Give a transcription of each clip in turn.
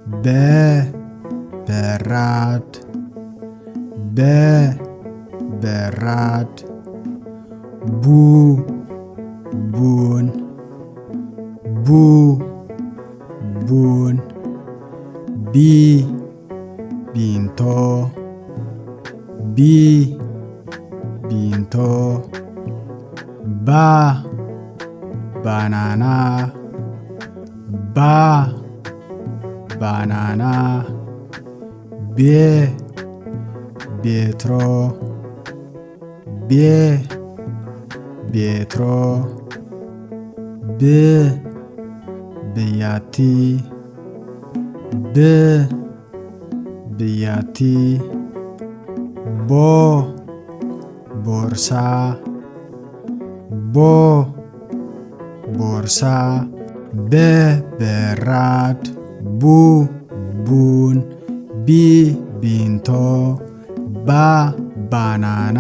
በ በራድ፣ በ በራድ። ቡ ቡን፣ ቡ ቡን። ቢ ቢንቶ፣ ቢ ቢንቶ። ባ ባናና፣ ባ ባናና። ቤ ቤትሮ፣ ቤ ቤትሮ። ብ ብያቲ፣ ብ ብያቲ። ቦ ቦርሳ፣ ቦ ቦርሳ። በ በራድ፣ ቡ ቡን፣ ቢ ቢንቶ፣ ባ ባናና፣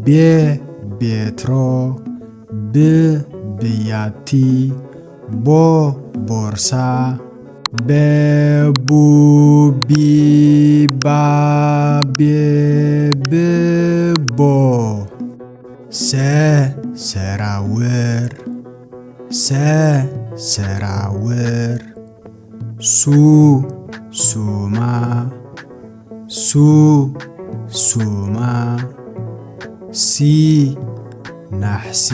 ቤ ቤትሮ፣ ብ ብያቲ፣ ቦ ቦርሳ። በ ቡ ቢ ባ ቤ ብ ቦ። ሰ ሰራውር፣ ሰ ሰራውር። ሱ ሱማ፣ ሱ ሱማ። ሲ ናሕሲ፣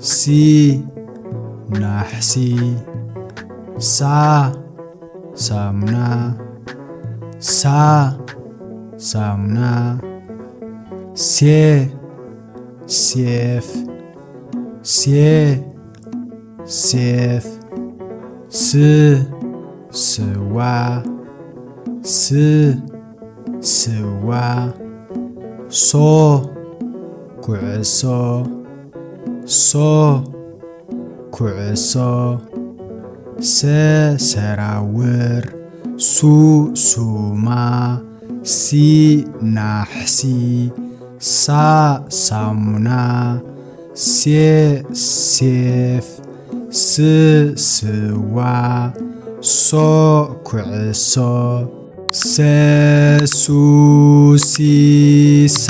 ሲ ናሕሲ። ሳ ሳሙና፣ ሳ ሳሙና። ሴ ሴፍ፣ ሴ ሴፍ። ስ ስዋ፣ ስ ስዋ። ሶ ኩዕሶ፣ ሶ ኩዕሶ። ሰ ሰራውር፣ ሱ ሱማ፣ ሲ ናሕሲ፣ ሳ ሳሙና፣ ሴ ሴፍ፣ ስ ስዋ፣ ሶ ኩዕሶ። ሰ ሱ ሲ ሳ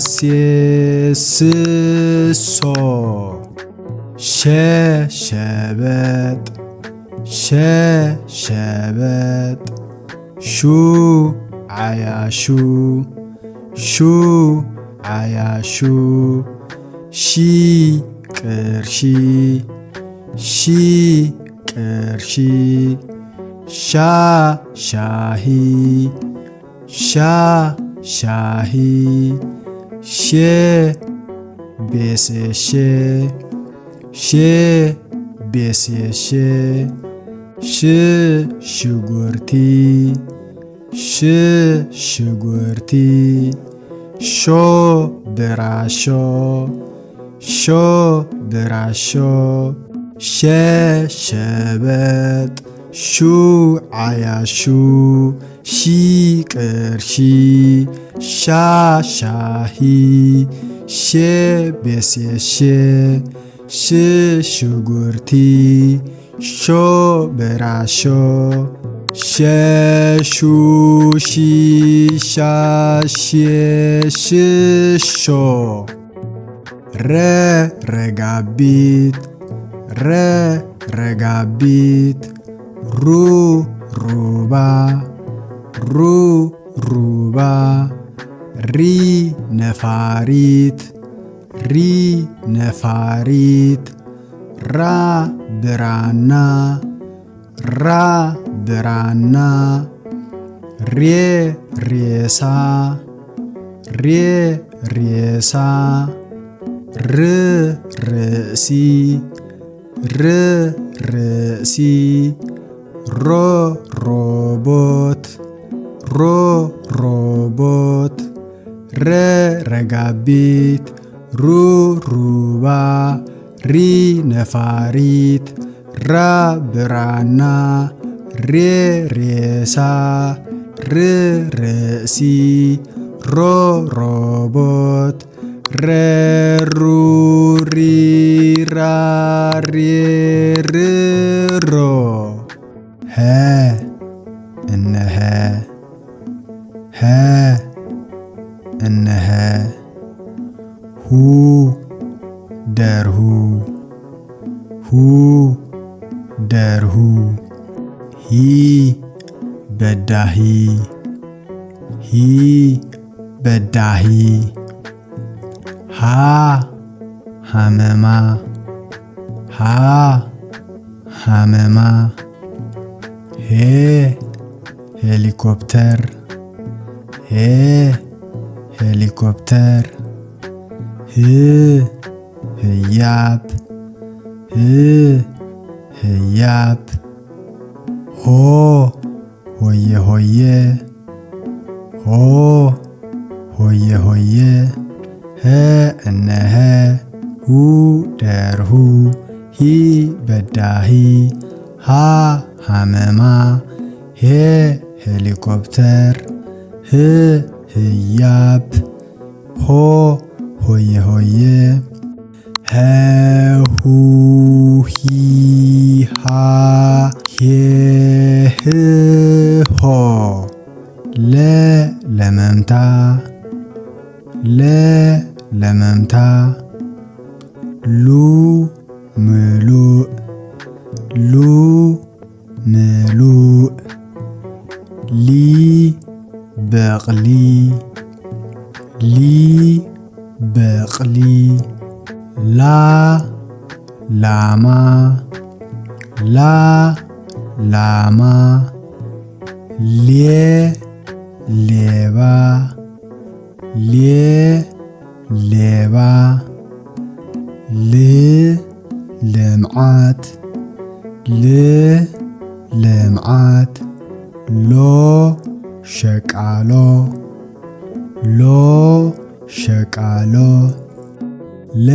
ሴ ስ ሶ። ሸ ሸበጥ፣ ሸ ሸበጥ። ሹ ዓያሹ፣ ሹ ዓያሹ። ሺ ቅርሺ፣ ሺ ቅርሺ። ሻ ሻሂ፣ ሻ ሻሂ። ሼ ቤሴሼ፣ ሼ ቤሴሼ። ሽ ሽጉርቲ፣ ሽ ሽጉርቲ። ሾ ብራሾ፣ ሾ ብራሾ። ሸ ሸበጥ፣ ሹ ዓያሹ። ሺ ቅርሺ፣ ሻ ሻሂ። ሼ ቤሴሼ፣ ሽ ሽጉርቲ። ሾ ብራሾ። ሸ ሹ ሺ ሻ ሼ ሽ ሾ። ረ ረጋቢት፣ ረ ረጋቢት። ሩ ሩባ፣ ሩ ሩባ። ሪ ነፋሪት፣ ሪ ነፋሪት። ራ ብራና፣ ራ ብራና። ሬ ሬሳ፣ ሬ ሬሳ። ር ርእሲ፣ ር ርእሲ። ሮ ሮቦት፣ ሮ ሮቦት። ረ ረጋቢት፣ ሩ ሩባ። ሪ ነፋሪት፣ ራ ብራና። ሬ ሬሳ፣ ር ርእሲ። ሮ ሮቦት። ረ ሩ ሪ ራ ሬ ር ሮ። ሀ እነሀ፣ ሀ እነሀ። ሁ ደርሁ፣ ሁ ደርሁ። ሂ በዳሂ፣ ሂ በዳሂ። ሃ ሃመማ፣ ሃ ሃመማ። ሄ ሄሊኮፕተር፣ ሄ ሄሊኮፕተር። ህ ህያብ፣ ህ ህያብ። ሆ ሆየ ሆየ፣ ሆ ሆየ ሆየ። ሀ እነሀ፣ ሁ ደርሁ፣ ሂ በዳሂ፣ ሃ ሃመማ፣ ሄ ሄሊኮፕተር፣ ህ ህያብ፣ ሆ ሆየ ሆየ። ሀ ሁ ሂ ሃ ሄ ህ ሆ። ለ ለመምታ፣ ለ ለመምታ። ሉ ምሉእ፣ ሉ ምሉእ። ሊ በቕሊ፣ ሊ በቕሊ። ላ ላማ፣ ላ ላማ። ሌ ሌባ፣ ሌ ሌባ። ል ልምዓት፣ ል ልምዓት። ሎ ሸቃሎ፣ ሎ ሸቃሎ። ለ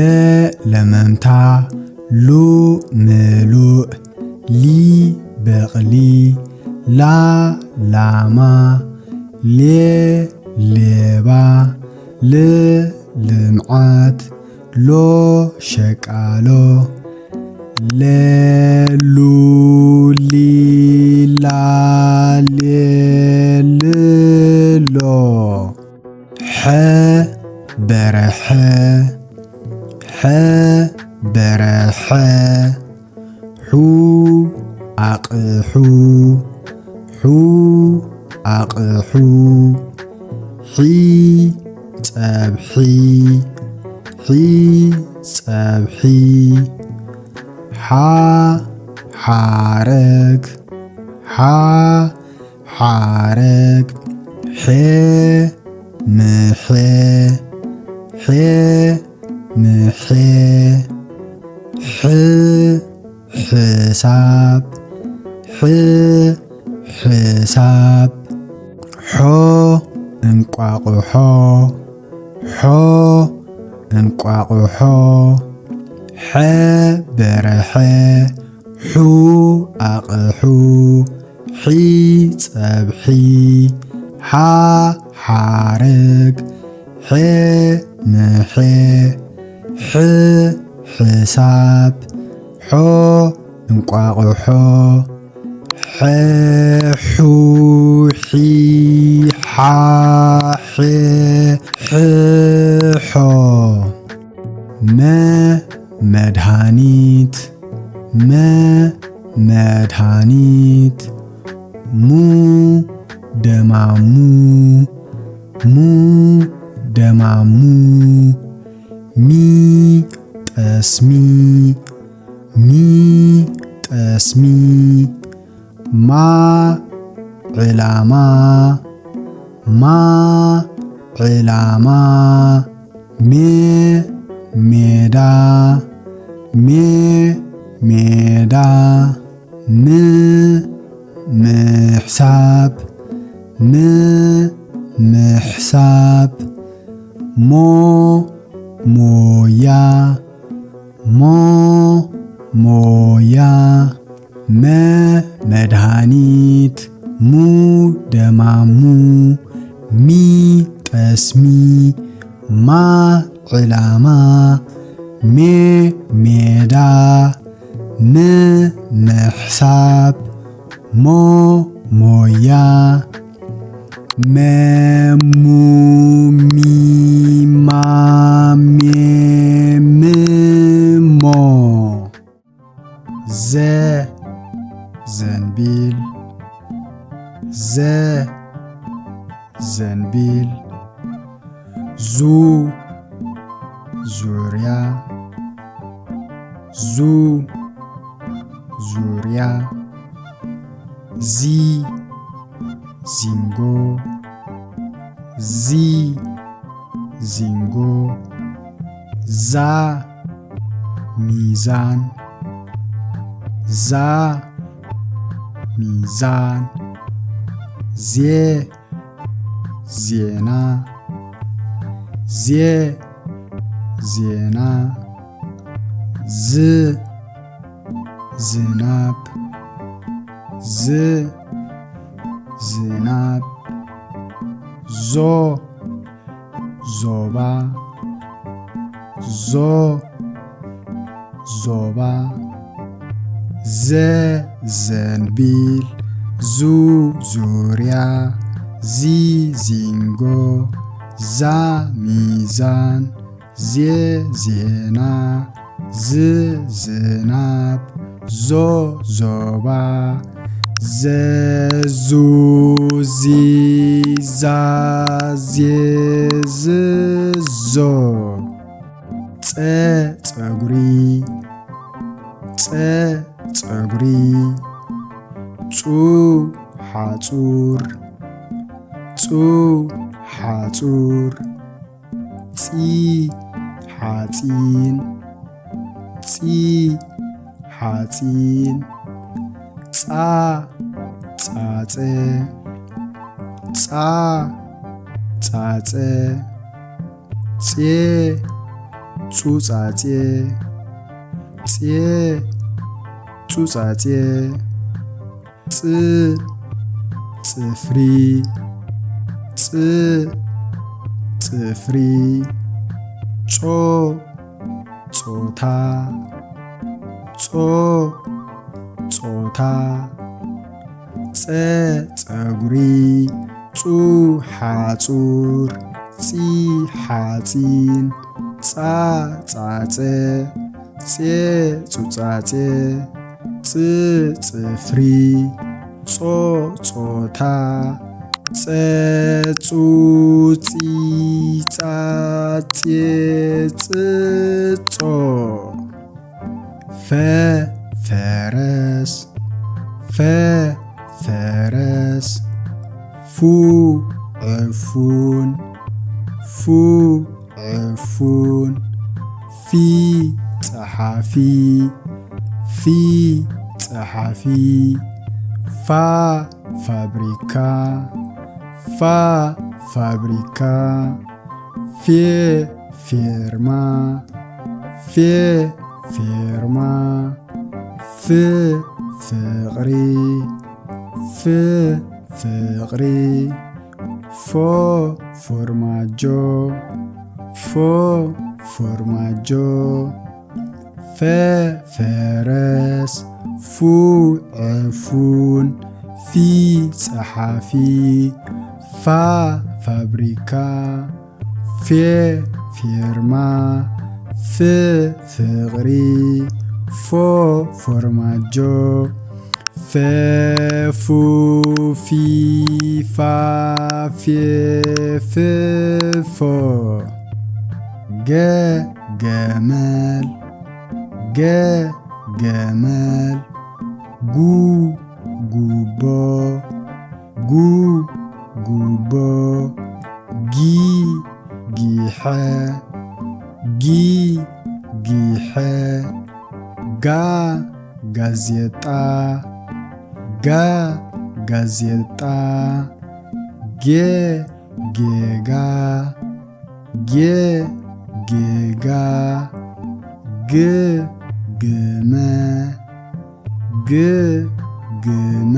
ለመምታ፣ ሉ ምሉእ። ሊ በቕሊ፣ ላ ላማ። ሌ ሌባ፣ ል ልምዓት። ሎ ሸቃሎ። ለ ሉ ሊ ላ ሌ ል ሎ። ሐ በረሐ፣ ሐ በረሐ። ሑ ኣቕሑ፣ ሑ ኣቕሑ። ሒ ጸብሒ፣ ሒ ጸብሒ። ሓ ሓረግ፣ ሓ ሓረግ። ሐ ምሐ፣ ሐ ምሐ። ሕ ሕሳብ፣ ሕ ሕሳብ። ሖ እንቋቑሖ፣ ሖ እንቋቑሖ። ሐ በረሐ፣ ሑ ኣቕሑ። ሒ ጸብሒ፣ ሓ ሓረግ። ሐ ምሐ፣ ሕ ሕሳብ። ሖ እንቋቑሖ። ሐ ሑ ሒ ሓ ሐ ሕ ሖ። መ መድሃኒት፣ መ መድሃኒት። ሙ ደማሙ፣ ሙ ደማሙ። ሚ ጠስሚ፣ ሚ ጠስሚ። ማ ዕላማ፣ ማ ዕላማ። ሜ ሜዳ፣ ሜ ሜዳ። ም ምሕሳብ፣ ም ምሕሳብ። ሞ ሞያ፣ ሞ ሞያ። መ መድሃኒት፣ ሙ ደማሙ። ሚ ጠስሚ፣ ማ ዕላማ። ሜ ሜዳ፣ ም ምሕሳብ። ሞ ሞያ። መ ሙ ሚ ማ ሜ ም ሞ። ዘ ዘንቢል። ዘ ዘንቢል። ዙ ዙርያ። ዙ ዙርያ። ዚ ዚንጎ። ዚ ዚንጎ። ዛ ሚዛን። ዛ ሚዛን። ዜ ዜና። ዜ ዜና። ዝ ዝናብ። ዝ ዝናብ። ዞ ዞባ። ዞ ዞባ። ዘ ዘንቢል። ዙ ዙርያ። ዚ ዚንጎ። ዛ ሚዛን። ዜ ዜና። ዝ ዝናብ። ዞ ዞባ። ዘ ዙ ዚ ዛ ዜ ዝ ዞ። ጸ ጸጉሪ። ጸ ጸጉሪ። ጹ ሓጹር። ጹ ሓጹር። ጺ ሓጺን። ጺ ሓጺን። ጻ ጻጸ። ጻ ጻጸ። ጼ ጹጻጼ። ጼ ጹጻጼ። ጽ ጽፍሪ። ጽ ጽፍሪ። ጾ ጾታ። ጾ ጾታ። ጸ ጸጉሪ። ጹ ሓጹር። ጺ ሓጺን። ጻ ጻጸ። ጼ ጹጻጼ። ጽ ጽፍሪ። ጾ ጾታ። ጸ ጹ ጺ ጻ ጼ ጽ ጾ። ፈ ፈረስ። ፈ ፈረስ። ፉ ዕፉን። ፉ ዕፉን። ፊ ጸሓፊ። ፊ ጸሓፊ። ፋ ፋብሪካ። ፋ ፋብሪካ። ፌ ፌርማ። ፌ ፌርማ። ፍ ፍቕሪ። ፍ ፍቕሪ። ፎ ፎርማጆ። ፎ ፎርማጆ። ፈ ፈረስ። ፉ ዕፉን። ፊ ጸሓፊ። ፋ ፋብሪካ። ፌ ፌርማ። ፍ ፍቕሪ። ፎ ፎርማጆ። ፈ ፉ ፊ ፋ ፌ ፍ ፎ። ገ ገመል። ገ ገመል። ጉ ጉቦ። ጉ ጉቦ። ጊ ጊሐ። ጊ ጊሐ። ጋ ጋዜጣ። ጋ ጋዜጣ። ጌ ጌጋ። ጌ ጌጋ። ግ ግመ። ግ ግመ።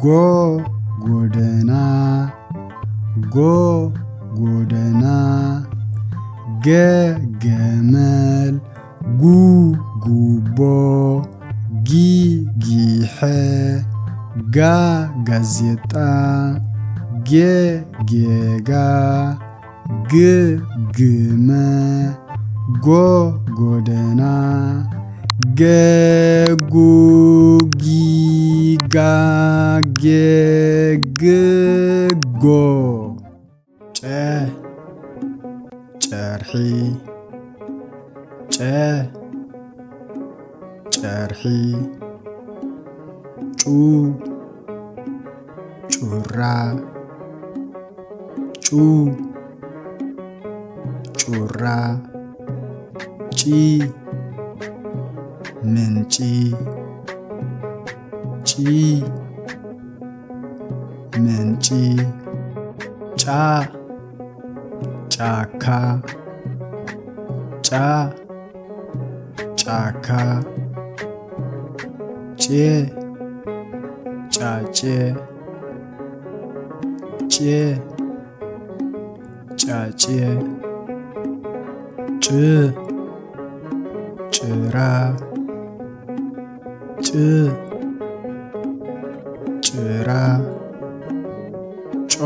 ጎ ጎደና። ጎ ጎደና። ገ ገመል። ጉ ጉቦ። ጊ ጊሐ፣ ጋ ጋዜጣ፣ ጌ ጌጋ፣ ግ ግመ፣ ጎ ጎደና፣ ገ ጉ ጊ ጋ ጌ ግ ጎ። ጨ ጨርሒ፣ ጨ ጨርሒ፣ ጩ ጩራ፣ ጩ ጩራ፣ ጪ ምንጪ፣ ጪ ምንጪ፣ ጫ ጫካ፣ ጫ ጫካ፣ ጬ ጫጬ፣ ጬ ጫጭ፣ ጭ ጭራ፣ ጭ ጭራ፣ ጮ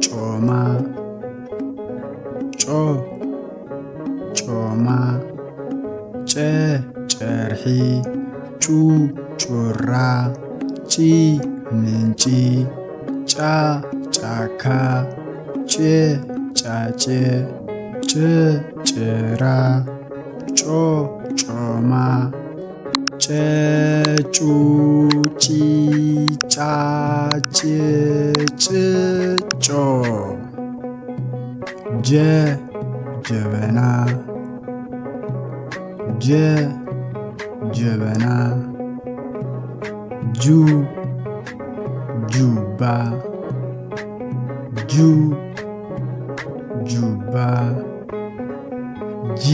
ጮማ፣ ጮ ጮማ፣ ጨ ጨርሒ፣ ጩ ጩራ፣ ጪ ምንጪ፣ ጫ ጫካ፣ ጬ ጫጨ፣ ጭ ጭራ፣ ጮ ጮማ፣ ጨ ጩ ጪ ጫ ጬ ጭ ጮ። ጀ ጀበና፣ ጀ ጀበና፣ ጁ ጁባ፣ ጁ ጁባ፣ ጂ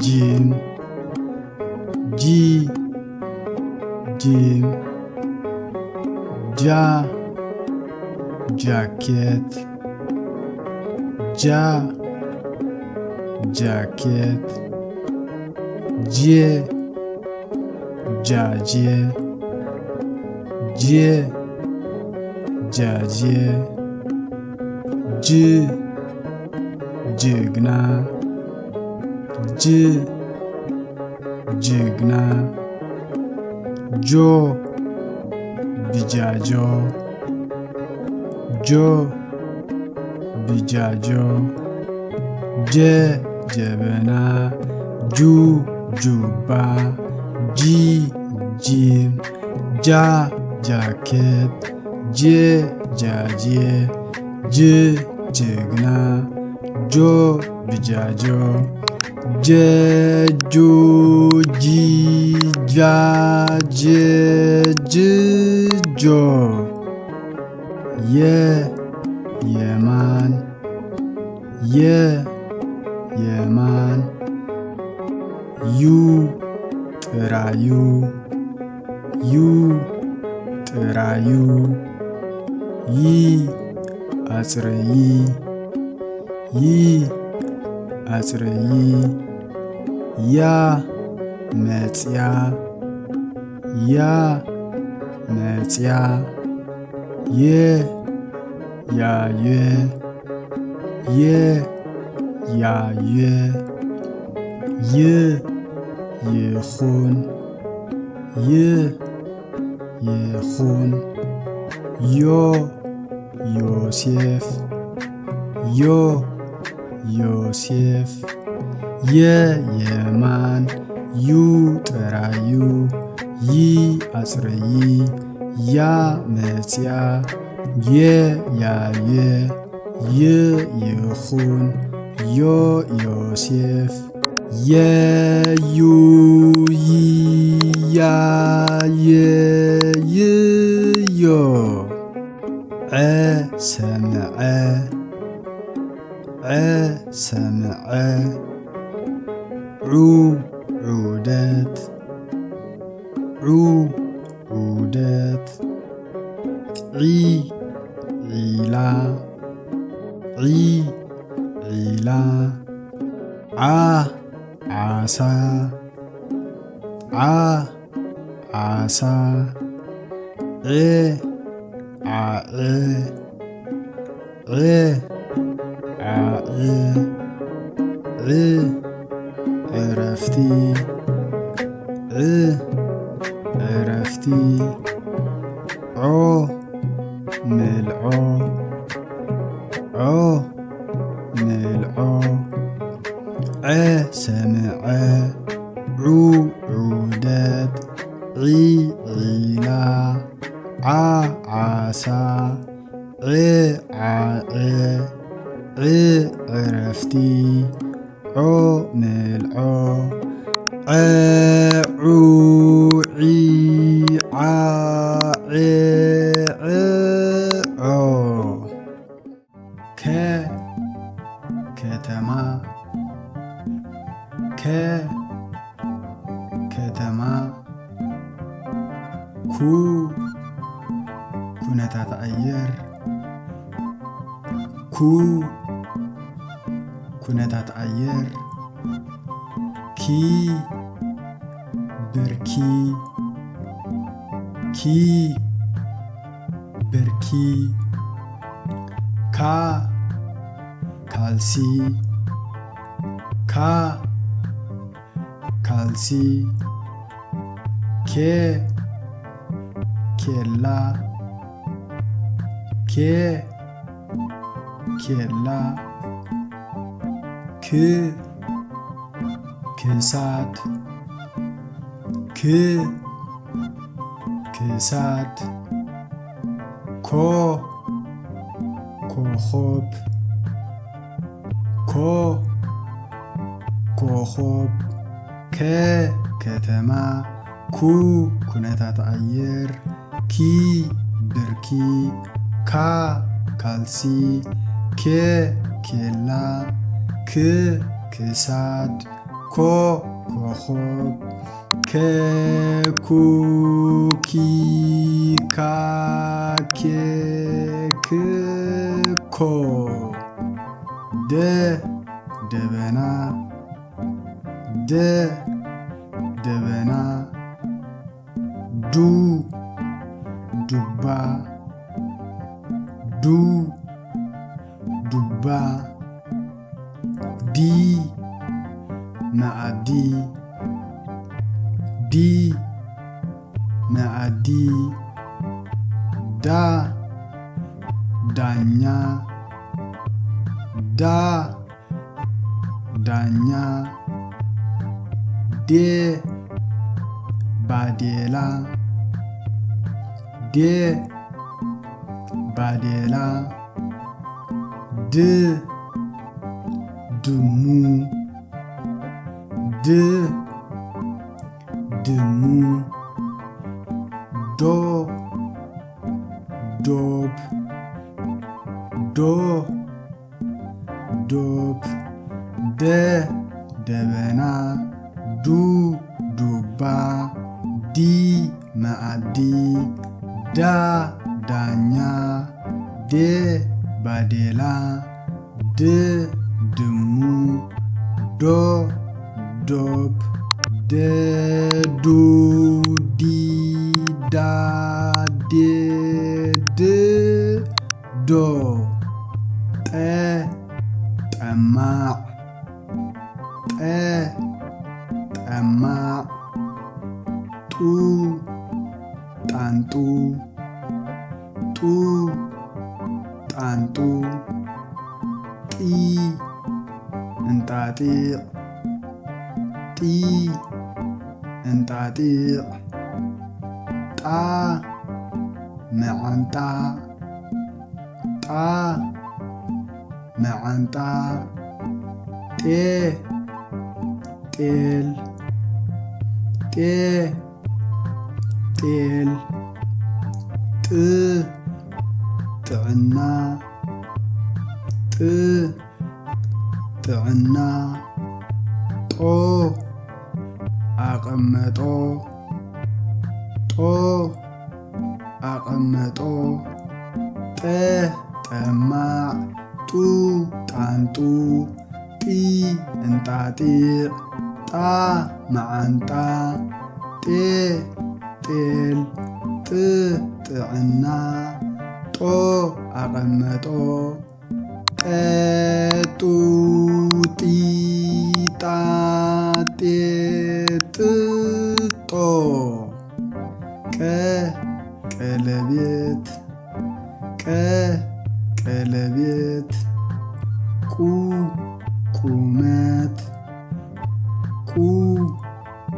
ጂም፣ ጂ ጂም፣ ጃ ጃኬት፣ ጃ ጃኬት፣ ጄ ጃጄ፣ ጄ ጃጄ፣ ጅ ጅግና፣ ጅ ጅግና፣ ጆ ብጃጆ፣ ጆ ብጃጆ፣ ጀ ጀበና፣ ጁ ጁባ፣ ጂ ጂም፣ ጃ ጃኬት፣ ጄ ጃጄ፣ ጅ ጅግና፣ ጆ ብጃጆ፣ ጀ ጁ ጂ ጃ ጄ ጅ ጆ። የ የማን፣ የ የማን፣ ዩ ጥራዩ፣ ዩ ጥራዩ፣ ይ ኣጽርዪ፣ ይ ኣጽርዪ፣ ያ መጽያ፣ ያ መጽያ፣ የ ያየ፣ የ ያየ፣ ይ ይኹን፣ ይ ይኹን፣ ዮ ዮሴፍ፣ ዮ ዮሴፍ፣ የ የማን፣ ዩ ጥራዩ፣ ይ ኣጽርዪ፣ ያ መጽያ፣ የ ያየ፣ ይ ይኹን፣ ዮ ዮሴፍ፣ የ ዩ ይ ያ የ ይ ዮ። ዐ ሰምዐ፣ ዐ ሰምዐ፣ ዑ ዑደት፣ ዑ ዑደት፣ ዒ ዒላ፣ ዒ ዒላ፣ ዓ ዓሳ። ዓ፣ ዓሳ። ዕ፣ ዓዕ። ዕ፣ ዓዕ። ዕ፣ ዕረፍቲ። ዕ፣ ዕረፍቲ። ዖ፣ ምልዖ። ዖ፣ ምልዖ። ዐ፣ ሰምዐ። ዑ፣ ዑደት። ዒ፣ ዒላ። ዓ፣ ዓሳ። ዕ፣ ዓዐ። ዕ፣ ዕረፍቲ። ዖ፣ ምልዖ። ዐ፣ ዑ፣ ዒ፣ ዓ፣ ዕ፣ ዕ፣ ዖ። ከ፣ ከተማ። ከ፣ ከተማ። ኩ፣ ኩነታት ኣየር። ኩ፣ ኩነታት ኣየር። ኪ፣ ብርኪ። ኪ፣ ብርኪ። ካ፣ ካልሲ። ካ፣ ካልሲ። ኬ፣ ኬላ። ኬ፣ ኬላ። ክ፣ ክሳድ። ክ፣ ክሳድ። ኮ፣ ኮኾብ። ኮ፣ ኮኾብ። ከ፣ ከተማ። ኩ፣ ኩነታት ኣየር። ኪ፣ ብርኪ። ካ፣ ካልሲ። ኬ፣ ኬላ። ክ፣ ክሳድ። ኮ፣ ኮኾብ። ከ፣ ኩ፣ ኪ፣ ካ፣ ኬ፣ ክ፣ ኮ። ደ፣ ደበና። ደ፣ ደበና። ዱ፣ ዱባ። ዱ፣ ዱባ። ዲ፣ መኣዲ። ዲ፣ መኣዲ። ዳ፣ ዳኛ። ዳ፣ ዳኛ። ዴ፣ ባዴላ። ዴ፣ ባዴላ። ድ፣ ድሙ። ድ፣ ድሙ። ዶ፣ ዶብ። ዶ፣ ዶብ። ደ፣ ደበና። ዱ፣ ዱባ። ዲ፣ መኣዲ። ዳ፣ ዳኛ። ዴ፣ ባዴላ። ድ፣ ድሙ። ዶ፣ ዶብ። ደ፣ ዱ፣ ዲ፣ ዳ፣ ዴ፣ ድ፣ ዶ። ጠ፣ ጠማዕ። ጠ፣ ጠማዕ። ጡ፣ ጣንጡ። ጡ፣ ጣንጡ። ጢ፣ እንጣጢዕ። ጢ፣ እንጣጢዕ። ጣ፣ መዓንጣ። ጣ፣ መዓንጣ። ጤ፣ ጤል። ጤ፣ ጤል። ጥ፣ ጥዕና። ጥ፣ ጥዕና። ጦ፣ ኣቐመጦ። ጦ፣ ኣቐመጦ። ጠ፣ ጠማዕ። ጡ፣ ጣንጡ። ጢ፣ እንጣጢዕ። ጣ መዓንጣ፣ ጤ ጤል፣ ጥ ጥዕና፣ ጦ ኣቐመጦ፣ ጠ ጡ ጢ ጣ ጤ ጥ ጦ፣ ቀ ቀለቤት፣ ቀ ቀለቤት፣ ቁ ቁመት፣ ቁ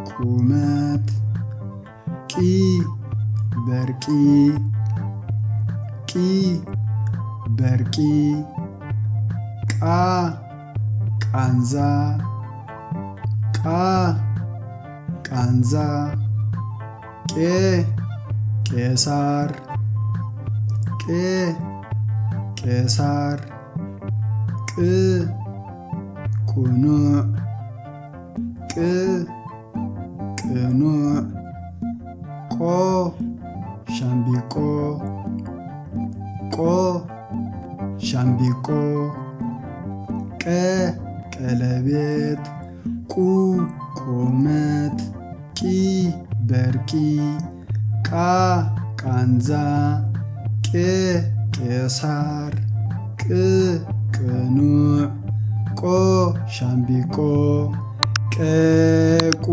ቁመት፣ ቂ በርቂ፣ ቂ በርቂ፣ ቃ ቃንዛ፣ ቃ ቃንዛ፣ ቄ ቄሳር፣ ቄ ቄሳር፣ ቅ ቅኑዕ፣ ቅ ቅኑዕ፣ ቆ ሻምቢቆ፣ ቆ ሻምቢቆ፣ ቀ ቀለቤት፣ ቁ ቁመት፣ ቂ በርቂ፣ ቃ ቃንዛ፣ ቄ ቄሳር፣ ቅ ቅኑዕ፣ ቆ ሻምቢቆ፣ ቀ ቁ